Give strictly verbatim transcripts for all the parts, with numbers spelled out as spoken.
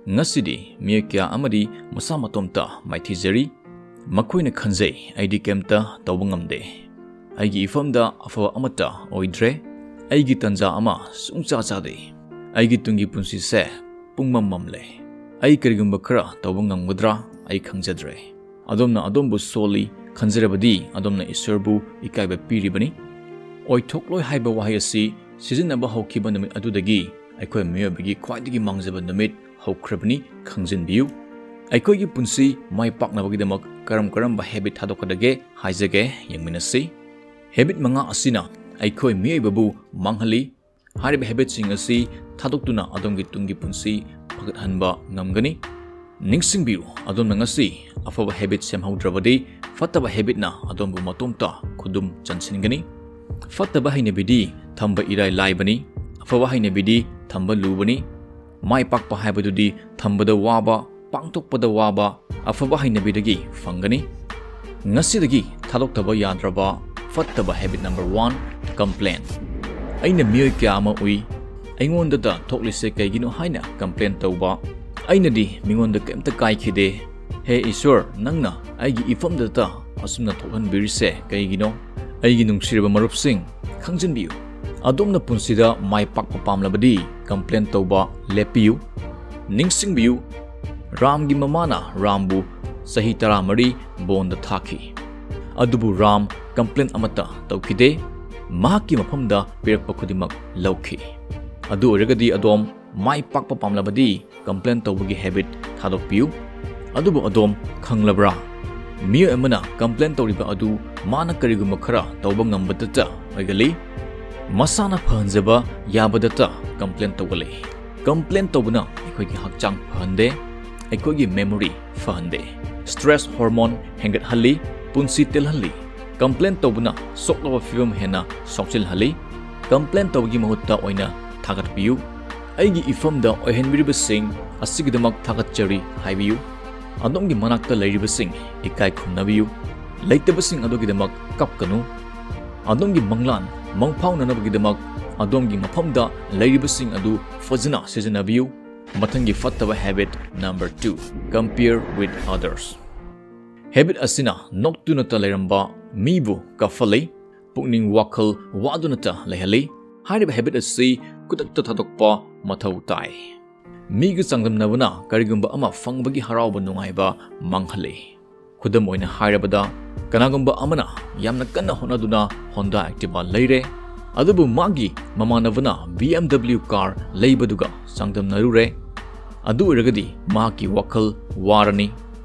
ꯉꯁꯤꯗꯤ ꯃꯤꯑꯣꯏ ꯀꯌꯥ ꯑꯃꯗꯤ ꯃꯁꯥ ꯃꯇꯣꯝꯇ ꯃꯥꯏꯊꯤꯖꯔꯤ꯫ ꯃꯈꯣꯏꯅ ꯈꯟꯖꯩ, "ꯑꯩꯗꯤ ꯀꯩꯝꯇ ꯇꯧꯕ ꯉꯝꯗꯦ꯫ ꯑꯩꯒꯤ ꯏꯐꯝꯗ ꯑꯐꯕ ꯑꯃꯠꯇ ꯑꯣꯏꯗ꯭ꯔꯦ꯫ ꯑꯩꯒꯤ ꯇꯟꯖꯥ ꯑꯃ ꯁꯨꯡꯆꯥ ꯆꯥꯗꯦ꯫ ꯑꯩꯒꯤ ꯇꯨꯡꯒꯤ ꯄꯨꯟꯁꯤꯁꯦ ꯄꯨꯡꯃꯝ ꯃꯝꯂꯦ꯫ ꯑꯩ ꯀꯔꯤꯒꯨꯝꯕ ꯈꯔ ꯇꯧꯕ ꯉꯝꯒꯗ꯭ꯔꯥ? ꯑꯩ ꯈꯪꯖꯗ꯭ꯔꯦ꯫" ꯑꯗꯣꯝꯅ ꯑꯗꯣꯝꯕꯨ ꯁꯣꯜꯂꯤ ꯈꯟꯖꯔꯕꯗꯤ ꯑꯗꯣꯝꯅ ꯏꯁꯣꯔꯕꯨ ꯏꯀꯥꯏꯕ ꯄꯤꯔꯤꯕꯅꯤ꯫ ꯑꯣꯏꯊꯣꯛꯂꯣꯏ ꯍꯥꯏꯕ ꯋꯥꯍꯩ ꯑꯁꯤ ꯁꯤꯖꯤꯟꯅꯕ ꯍꯧꯈꯤꯕ ꯅꯨꯃꯤꯠ ꯑꯗꯨꯗꯒꯤ ꯑꯩꯈꯣꯏ ꯃꯤꯑꯣꯏꯕꯒꯤ ꯈ꯭ꯋꯥꯏꯗꯒꯤ ꯃꯥꯡꯖꯕ ꯅꯨꯃꯤꯠ ꯍꯧꯈ꯭ꯔꯕꯅꯤ ꯈꯪꯖꯤꯟꯕꯤꯌꯨ꯫ ꯑꯩꯈꯣꯏꯒꯤ ꯄꯨꯟꯁꯤ ꯃꯥꯏ ꯄꯥꯛꯅꯕꯒꯤꯗꯃꯛ ꯀꯔꯝ ꯀꯔꯝꯕ ꯍꯦꯕꯤꯠ ꯊꯥꯗꯣꯛꯀꯗꯒꯦ ꯍꯥꯏꯖꯒꯦ, ꯌꯦꯡꯃꯤꯟꯅꯁꯤ꯫ ꯍꯦꯕꯤꯠ ꯃꯉꯥ ꯑꯁꯤꯅ ꯑꯩꯈꯣꯏ ꯃꯤꯑꯣꯏꯕꯕꯨ ꯃꯥꯡꯍꯜꯂꯤ꯫ ꯍꯥꯏꯔꯤꯕ ꯍꯦꯕꯤꯠꯁꯤꯡ ꯑꯁꯤ ꯊꯥꯗꯣꯛꯇꯨꯅ ꯑꯗꯣꯝꯒꯤ ꯇꯨꯡꯒꯤ ꯄꯨꯟꯁꯤ ꯐꯒꯠꯍꯟꯕ ꯉꯝꯒꯅꯤ꯫ ꯅꯤꯡꯁꯤꯡꯕꯤꯌꯨ, ꯑꯗꯣꯝꯅ ꯉꯁꯤ ꯑꯐꯕ ꯍꯦꯕꯤꯠ ꯁꯦꯝꯍꯧꯗ꯭ꯔꯕꯗꯤ ꯐꯠꯇꯕ ꯍꯦꯕꯤꯠꯅ ꯑꯗꯣꯝꯕꯨ ꯃꯇꯣꯝꯇ ꯈꯨꯗꯨꯝ ꯆꯟꯁꯤꯟꯒꯅꯤ꯫ ꯐꯠꯇꯕ ꯍꯩꯅꯕꯤꯗꯤ ꯊꯝꯕ ꯏꯔꯥꯏ ꯂꯥꯏꯕꯅꯤ, ꯑꯐꯕ ꯍꯩꯅꯕꯤꯗꯤ ꯊꯝꯕ ꯂꯨꯕꯅꯤ꯫ ꯃꯥꯏ ꯄꯥꯛꯄ ꯍꯥꯏꯕꯗꯨꯗꯤ ꯊꯝꯕꯗ ꯋꯥꯕ, ꯄꯥꯡꯊꯣꯛꯄꯗ ꯋꯥꯕ ꯑꯐꯕ ꯍꯩꯅꯕꯤꯗꯒꯤ ꯐꯪꯒꯅꯤ꯫ ꯉꯁꯤꯗꯒꯤ ꯊꯥꯗꯣꯛꯇꯕ ꯌꯥꯗ꯭ꯔꯕ ꯐꯠꯇꯕ ꯍꯦꯕꯤꯠ ꯅꯝꯕꯔ ꯋꯥꯟ, ꯀꯝꯄ꯭ꯂꯦꯟ꯫ ꯑꯩꯅ ꯃꯤꯑꯣꯏ ꯀꯌꯥ ꯑꯃ ꯎꯏ, ꯑꯩꯉꯣꯟꯗꯇ ꯊꯣꯛꯂꯤꯁꯦ ꯀꯩꯒꯤꯅꯣ ꯍꯥꯏꯅ ꯀꯝꯄ꯭ꯂꯦꯟ ꯇꯧꯕ꯫ ꯑꯩꯅꯗꯤ ꯃꯤꯉꯣꯟꯗ ꯀꯩꯝꯇ ꯀꯥꯏꯈꯤꯗꯦ꯫ ꯍꯦ ꯏꯁꯣꯔ, ꯅꯪꯅ ꯑꯩꯒꯤ ꯏꯐꯝꯗꯇ ꯑꯁꯨꯝꯅ ꯊꯣꯛꯍꯟꯕꯤꯔꯤꯁꯦ ꯀꯩꯒꯤꯅꯣ? ꯑꯩꯒꯤ ꯅꯨꯡꯁꯤꯔꯕ ꯃꯔꯨꯞꯁꯤꯡ, ꯈꯪꯖꯤꯟꯕꯤꯌꯨ, ꯑꯗꯣꯝꯅ ꯄꯨꯟꯁꯤꯗ ꯃꯥꯏ ꯄꯥꯛꯄ ꯄꯥꯝꯂꯕꯗꯤ ꯀꯝꯄ꯭ꯂꯦꯟ ꯇꯧꯕ ꯂꯦꯞꯄꯤꯌꯨ꯫ ꯅꯤꯡꯁꯤꯡꯕꯤꯌꯨ, ꯔꯥꯝꯒꯤ ꯃꯃꯥꯅ ꯔꯥꯝꯕꯨ ꯆꯍꯤ ꯇꯔꯥꯃꯔꯤ ꯕꯣꯟꯗ ꯊꯥꯈꯤ꯫ ꯑꯗꯨꯕꯨ ꯔꯥꯝ ꯀꯝꯄ꯭ꯂꯦꯟ ꯑꯃꯠꯇ ꯇꯧꯈꯤꯗꯦ꯫ ꯃꯍꯥꯛꯀꯤ ꯃꯐꯝꯗ ꯄꯤꯔꯛꯄ ꯈꯨꯗꯤꯡꯃꯛ ꯂꯧꯈꯤ꯫ ꯑꯗꯨ ꯑꯣꯏꯔꯒꯗꯤ ꯑꯗꯣꯝ ꯃꯥꯏ ꯄꯥꯛꯄ ꯄꯥꯝꯂꯕꯗꯤ ꯀꯝꯄ꯭ꯂꯦꯟ ꯇꯧꯕꯒꯤ ꯍꯦꯕꯤꯠ ꯊꯥꯗꯣꯛꯄꯤꯌꯨ꯫ ꯑꯗꯨꯕꯨ ꯑꯗꯣꯝ ꯈꯪꯂꯕ꯭ꯔꯥ? ꯃꯤꯑꯣꯏ ꯑꯃꯅ ꯀꯝꯄ꯭ꯂꯦꯟ ꯇꯧꯔꯤꯕ ꯑꯗꯨ ꯃꯥꯅ ꯀꯔꯤꯒꯨꯝꯕ ꯈꯔ ꯇꯧꯕ ꯉꯝꯕꯗꯇ ꯑꯣꯏꯒꯜꯂꯤ꯫ ꯃꯁꯥꯅ ꯐꯍꯟꯖꯕ ꯌꯥꯕꯗꯇ ꯀꯝꯄ꯭ꯂꯦꯟ ꯇꯧꯒꯜꯂꯤ꯫ ꯀꯝꯄ꯭ꯂꯦꯟ ꯇꯧꯕꯅ ꯑꯩꯈꯣꯏꯒꯤ ꯍꯛꯆꯥꯡ ꯐꯍꯟꯗꯦ, ꯑꯩꯈꯣꯏꯒꯤ ꯃꯦꯃꯣꯔꯤ ꯐꯍꯟꯗꯦ, ꯁ꯭ꯇ꯭ꯔꯦꯁ ꯍꯣꯔꯃꯣꯟ ꯍꯦꯟꯒꯠꯍꯜꯂꯤ, ꯄꯨꯟꯁꯤ ꯇꯦꯜꯍꯜꯂꯤ꯫ ꯀꯝꯄ꯭ꯂꯦꯟ ꯇꯧꯕꯅ ꯁꯣꯛꯂꯕ ꯐꯤꯕꯝ ꯍꯦꯟꯅ ꯁꯣꯛꯆꯤꯜꯍꯜꯂꯤ꯫ ꯀꯝꯄ꯭ꯂꯦꯟ ꯇꯧꯕꯒꯤ ꯃꯍꯨꯠꯇ ꯑꯣꯏꯅ ꯊꯥꯒꯠꯄꯤꯌꯨ꯫ "ꯑꯩꯒꯤ ꯏꯐꯝꯗ ꯑꯣꯏꯍꯟꯕꯤꯔꯤꯕꯁꯤꯡ ꯑꯁꯤꯒꯤꯗꯃꯛ ꯊꯥꯒꯠꯆꯔꯤ" ꯍꯥꯏꯕꯤꯌꯨ꯫ ꯑꯗꯣꯝꯒꯤ ꯃꯅꯥꯛꯇ ꯂꯩꯔꯤꯕꯁꯤꯡ ꯏꯀꯥꯏ ꯈꯨꯝꯅꯕꯤꯌꯨ꯫ ꯂꯩꯇꯕꯁꯤꯡ ꯑꯗꯨꯒꯤꯗꯃꯛ ꯀꯞꯀꯅꯨ꯫ ꯑꯗꯣꯝꯒꯤ ꯃꯪꯂꯥꯟ ꯃꯪꯐꯥꯎꯅꯅꯕꯒꯤꯗꯃꯛ ꯑꯗꯣꯝꯒꯤ ꯃꯐꯝꯗ ꯂꯩꯔꯤꯕꯁꯤꯡ ꯑꯗꯨ ꯐꯖꯅ ꯁꯤꯖꯤꯟꯅꯕꯤꯌꯨ꯫ ꯃꯊꯪꯒꯤ ꯐꯠꯇꯕ habit number two, compare with others. Habit ꯑꯁꯤꯅ ꯅꯣꯛꯇꯨꯅꯇ ꯂꯩꯔꯝꯕ ꯃꯤꯕꯨ ꯀꯥꯐꯜꯂꯤ, ꯄꯨꯛꯅꯤꯡ ꯋꯥꯈꯜ ꯋꯥꯗꯨꯅꯇ ꯂꯩꯍꯜꯂꯤ꯫ ꯍꯥꯏꯔꯤꯕ habit ꯑꯁꯤ ꯈꯨꯗꯛꯇ ꯊꯥꯗꯣꯛꯄ ꯃꯊꯧ ꯇꯥꯏ꯫ ꯃꯤꯒ ꯆꯥꯡꯗꯝꯅꯕꯅ ꯀꯔꯤꯒꯨꯝꯕ ꯑꯃ ꯐꯪꯕꯒꯤ ꯍꯔꯥꯎꯕ ꯅꯨꯡꯉꯥꯏꯕ ꯃꯥꯡꯍꯜꯂꯤ꯫ ꯈꯨꯗꯝ ꯑꯣꯏꯅ ꯍꯥꯏꯔꯕꯗ, ꯀꯅꯥꯒꯨꯝꯕ ꯑꯃꯅ ꯌꯥꯝꯅ ꯀꯟꯅ ꯍꯣꯠꯅꯗꯨꯅ Honda Activa ꯂꯩꯔꯦ, ꯑꯗꯨꯕꯨ ꯃꯥꯒꯤ ꯃꯃꯥꯟꯅꯕꯅ B M W car ꯂꯩꯕꯗꯨꯒ ꯆꯥꯡꯗꯝꯅꯔꯨꯔꯦ꯫ ꯑꯗꯨ ꯑꯣꯏꯔꯒꯗꯤ ꯃꯍꯥꯛꯀꯤ ꯋꯥꯈꯜ ꯋꯥꯔꯅꯤ꯫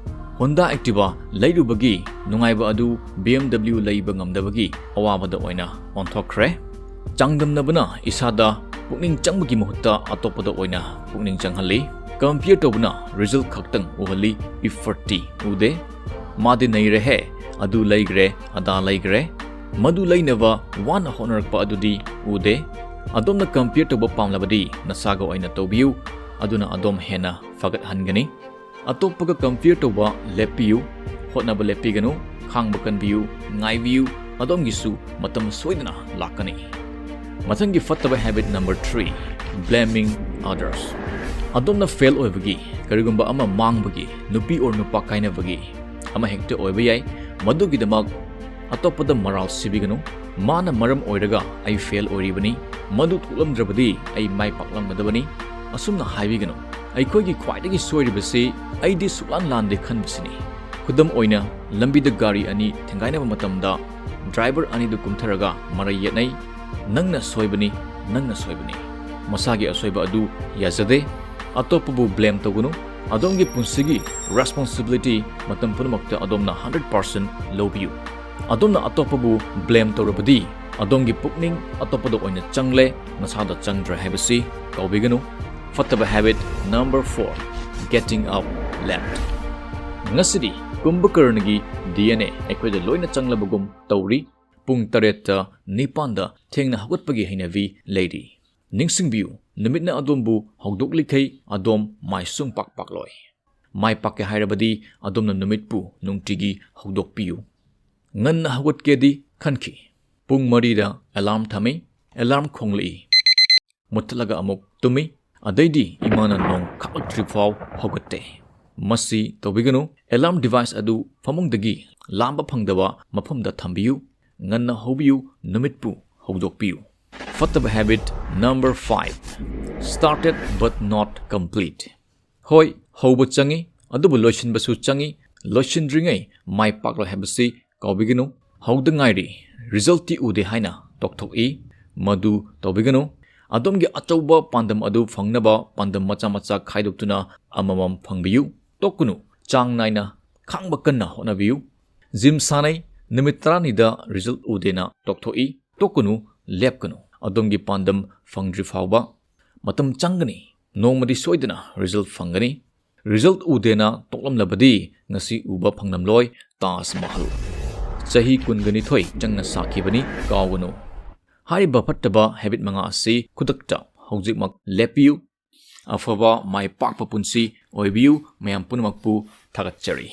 Honda Activa ꯂꯩꯔꯨꯕꯒꯤ ꯅꯨꯡꯉꯥꯏꯕ ꯑꯗꯨ B M W ꯂꯩꯕ ꯉꯝꯗꯕꯒꯤ ꯑꯋꯥꯕꯗ ꯑꯣꯏꯅ ꯑꯣꯟꯊꯣꯛꯈ꯭ꯔꯦ꯫ ꯆꯥꯡꯗꯝꯅꯕꯅ ꯏꯁꯥꯗ ꯄꯨꯛꯅꯤꯡ ꯆꯪꯕꯒꯤ ꯃꯍꯨꯠꯇ ꯑꯇꯣꯞꯄꯗ ꯑꯣꯏꯅ ꯄꯨꯛꯅꯤꯡ ꯆꯪꯍꯜꯂꯤ꯫ Compare ꯇꯧꯕꯅ result ꯈꯛꯇꯪ ꯎꯍꯜꯂꯤ, effortꯇꯤ ꯎꯗꯦ꯫ "ꯃꯥꯗꯤ ꯅꯩꯔꯦꯍꯦ, ꯑꯗꯨ ꯂꯩꯈ꯭ꯔꯦ, ꯑꯗꯥ ꯂꯩꯈ꯭ꯔꯦ, ꯃꯗꯨ ꯂꯩꯅꯕ ꯋꯥꯅ ꯍꯣꯠꯅꯔꯛꯄ ꯑꯗꯨꯗꯤ ꯎꯗꯦ"꯫ ꯑꯗꯣꯝꯅ compare ꯇꯧꯕ ꯄꯥꯝꯂꯕꯗꯤ ꯅꯁꯥꯒ ꯑꯣꯏꯅ ꯇꯧꯕꯤꯌꯨ, ꯑꯗꯨꯅ ꯑꯗꯣꯝ ꯍꯦꯟꯅ ꯐꯒꯠꯍꯟꯒꯅꯤ꯫ ꯑꯇꯣꯞꯄꯒ compare ꯇꯧꯕ ꯂꯦꯞꯄꯤꯌꯨ꯫ ꯍꯣꯠꯅꯕ ꯂꯦꯞꯄꯤꯒꯅꯨ꯫ ꯈꯥꯡꯕ ꯀꯟꯕꯤꯌꯨ, ꯉꯥꯏꯕꯤꯌꯨ, ꯑꯗꯣꯝꯒꯤꯁꯨ ꯃꯇꯝ ꯁꯣꯏꯗꯅ ꯂꯥꯛꯀꯅꯤ꯫ ꯃꯊꯪꯒꯤ ꯐꯠꯇꯕ habit number three, blaming others꯫ ꯑꯗꯣꯝꯅ fail ꯑꯣꯏꯕꯒꯤ, ꯀꯔꯤꯒꯨꯝꯕ ꯑꯃ ꯃꯥꯡꯕꯒꯤ, ꯅꯨꯄꯤ or ꯅꯨꯄꯥ ꯀꯥꯏꯅꯕꯒꯤ, ꯑꯃ ꯍꯦꯛꯇ ꯑꯣꯏꯕ ꯌꯥꯏ, ꯃꯗꯨꯒꯤꯗꯃꯛ ꯑꯇꯣꯞꯄꯗ ꯃꯔꯥꯜ ꯁꯤꯕꯤꯒꯅꯨ꯫ "ꯃꯥꯅ ꯃꯔꯝ ꯑꯣꯏꯔꯒ ꯑꯩ fail ꯑꯣꯏꯔꯤꯕꯅꯤ, ꯃꯗꯨ ꯊꯣꯛꯂꯝꯗ꯭ꯔꯕꯗꯤ ꯑꯩ ꯃꯥꯏ ꯄꯥꯛꯂꯝꯒꯗꯕꯅꯤ", ꯑꯁꯨꯝꯅ ꯍꯥꯏꯕꯤꯒꯅꯨ꯫ ꯑꯩꯈꯣꯏꯒꯤ ꯈ꯭ꯋꯥꯏꯗꯒꯤ ꯁꯣꯏꯔꯤꯕꯁꯤ "ꯑꯩꯗꯤ ꯁꯨꯛꯂꯥꯟ ꯂꯥꯟꯗꯦ" ꯈꯟꯕꯁꯤꯅꯤ꯫ ꯈꯨꯗꯝ ꯑꯣꯏꯅ, ꯂꯝꯕꯤꯗ ꯒꯥꯔꯤ ꯑꯅꯤ ꯊꯦꯡꯒꯥꯏꯅꯕ ꯃꯇꯝꯗ driver ꯑꯅꯤꯗꯨ ꯀꯨꯝꯊꯔꯒ ꯃꯔꯩ ꯌꯦꯠꯅꯩ, "ꯅꯪꯅ ꯁꯣꯏꯕꯅꯤ, ꯅꯪꯅ ꯁꯣꯏꯕꯅꯤ"꯫ ꯃꯁꯥꯒꯤ ꯑꯁꯣꯏꯕ ꯑꯗꯨ ꯌꯥꯖꯗꯦ꯫ ꯑꯇꯣꯞꯄꯕꯨ blame ꯇꯧꯒꯅꯨ꯫ ꯑꯗꯣꯝꯒꯤ ꯄꯨꯟꯁꯤꯒꯤ responsibility ꯃꯇꯝ ꯄꯨꯝꯅꯃꯛꯇ ꯑꯗꯣꯝꯅ hundred percent ꯂꯧꯕꯤꯌꯨ꯫ ꯑꯗꯣꯝꯅ ꯑꯇꯣꯞꯄꯕꯨ blame ꯇꯧꯔꯕꯗꯤ, ꯑꯗꯣꯝꯒꯤ ꯄꯨꯛꯅꯤꯡ ꯑꯇꯣꯞꯄꯗ ꯑꯣꯏꯅ ꯆꯪꯂꯦ, ꯅꯁꯥꯗ ꯆꯪꯗ꯭ꯔꯦ ꯍꯥꯏꯕꯁꯤ ꯀꯥꯎꯕꯤꯒꯅꯨ꯫ ꯐꯠꯇꯕ habit number four, getting up late꯫ ꯉꯁꯤꯗꯤ ꯀꯨꯝꯚꯀꯔꯅꯒꯤ D N A ꯑꯩꯈꯣꯏꯗ ꯂꯣꯏꯅ ꯆꯪꯂꯕꯒꯨꯝ ꯇꯧꯔꯤ꯫ ꯄꯨꯡ ꯇꯔꯦꯠꯇ, ꯅꯤꯄꯥꯟꯗ ꯊꯦꯡꯅ ꯍꯧꯒꯠꯄꯒꯤ ꯍꯩꯅꯕꯤ ꯂꯩꯔꯤ꯫ ꯅꯤꯡꯁꯤꯡꯕꯤꯌꯨ, ꯅꯨꯃꯤꯠꯅ ꯑꯗꯣꯝꯕꯨ ꯍꯧꯗꯣꯛꯂꯤꯈꯩ ꯑꯗꯣꯝ ꯃꯥꯏ ꯁꯨꯡ ꯄꯥꯛ ꯄꯥꯛꯂꯣꯏ꯫ ꯃꯥꯏ ꯄꯥꯛꯀꯦ ꯍꯥꯏꯔꯕꯗꯤ ꯑꯗꯣꯝꯅ ꯅꯨꯃꯤꯠꯄꯨ ꯅꯨꯡꯇꯤꯒꯤ ꯍꯧꯗꯣꯛꯄꯤꯌꯨ꯫ ꯉꯟꯅ ꯍꯧꯒꯠꯀꯦꯗꯤ ꯈꯟꯈꯤ꯫ ꯄꯨꯡ ꯃꯔꯤꯗ alarm ꯊꯝꯃꯤ꯫ Alarm ꯈꯣꯡꯂꯛꯏ꯫ ꯃꯨꯠꯊꯠꯂꯒ ꯑꯃꯨꯛ ꯇꯨꯝꯃꯤ꯫ ꯑꯗꯩꯗꯤ ꯏꯃꯥꯅ ꯅꯣꯡ ꯈꯥꯛꯂꯛꯇ꯭ꯔꯤꯐꯥꯎ ꯍꯧꯒꯠꯇꯦ꯫ ꯃꯁꯤ ꯇꯧꯕꯤꯒꯅꯨ꯫ Alarm device ꯑꯗꯨ ꯐꯃꯨꯡꯗꯒꯤ ꯂꯥꯝꯕ ꯐꯪꯗꯕ ꯃꯐꯝꯗ ꯊꯝꯕꯤꯌꯨ꯫ ꯉꯟꯅ ꯍꯧꯕꯤꯌꯨ, ꯅꯨꯃꯤꯠꯄꯨ ꯍꯧꯗꯣꯛꯄꯤꯌꯨ꯫ ꯐꯠꯇꯕ habit number five, started but not complete꯫ ꯍꯣꯏ, ꯍꯧꯕ ꯆꯪꯏ, ꯑꯗꯨꯕꯨ ꯂꯣꯏꯁꯤꯟꯕꯁꯨ ꯆꯪꯏ꯫ ꯂꯣꯏꯁꯤꯟꯗ꯭ꯔꯤꯉꯩ ꯃꯥꯏ ꯄꯥꯛꯂꯣꯏ ꯍꯥꯏꯕꯁꯤ ꯀꯥꯎꯕꯤꯒꯅꯨ꯫ ꯍꯧꯗ ꯉꯥꯏꯔꯤ, resultꯇꯤ ꯎꯗꯦ ꯍꯥꯏꯅ ꯇꯣꯛꯊꯣꯛꯏ꯫ ꯃꯗꯨ ꯇꯧꯕꯤꯒꯅꯨ꯫ ꯑꯗꯣꯝꯒꯤ ꯑꯆꯧꯕ ꯄꯥꯟꯗꯝ ꯑꯗꯨ ꯐꯪꯅꯕ ꯄꯥꯟꯗꯝ ꯃꯆꯥ ꯃꯆꯥ ꯈꯥꯏꯗꯣꯛꯇꯨꯅ ꯑꯃꯃꯝ ꯐꯪꯕꯤꯌꯨ꯫ ꯇꯣꯛꯀꯅꯨ꯫ ꯆꯥꯡ ꯅꯥꯏꯅ ꯈꯥꯡꯕ ꯀꯟꯅ ꯍꯣꯠꯅꯕꯤꯌꯨ꯫ Gym ꯁꯥꯟꯅꯩ, ꯅꯨꯃꯤꯠ ꯇꯔꯥꯅꯤꯗ result ꯎꯗꯦꯅ ꯇꯣꯛꯊꯣꯛꯏ꯫ ꯇꯣꯛꯀꯅꯨ, ꯂꯦꯞꯀꯅꯨ꯫ ꯑꯗꯣꯝꯒꯤ ꯄꯥꯟꯗꯝ ꯐꯪꯗ꯭ꯔꯤ ꯐꯥꯎꯕ꯫ ꯃꯇꯝ ꯆꯪꯒꯅꯤ꯫ ꯅꯣꯡꯃꯗꯤ ꯁꯣꯏꯗꯅ result ꯐꯪꯒꯅꯤ꯫ Result ꯎꯗꯦꯅ ꯇꯣꯛꯂꯝꯂꯕꯗꯤ ꯉꯁꯤ ꯎꯕ ꯐꯪꯂꯝꯂꯣꯏ ꯇꯥꯖ ꯃꯍꯜ꯫ ꯆꯍꯤ ꯀꯨꯟꯒ ꯅꯤꯊꯣꯏ ꯆꯪꯅ ꯁꯥꯈꯤꯕꯅꯤ, ꯀꯥꯎꯒꯅꯨ꯫ ꯍꯥꯏꯔꯤꯕ ꯐꯠꯇꯕ habit ꯃꯉꯥ ꯑꯁꯤ ꯈꯨꯗꯛꯇ ꯍꯧꯖꯤꯛꯃꯛ ꯂꯦꯞꯄꯤꯌꯨ꯫ ꯑꯐꯕ ꯃꯥꯏ ꯄꯥꯛꯄ ꯄꯨꯟꯁꯤ ꯑꯣꯏꯕꯤꯌꯨ꯫ ꯃꯌꯥꯝ ꯄꯨꯝꯅꯃꯛꯄꯨ ꯊꯥꯒꯠꯆꯔꯤ꯫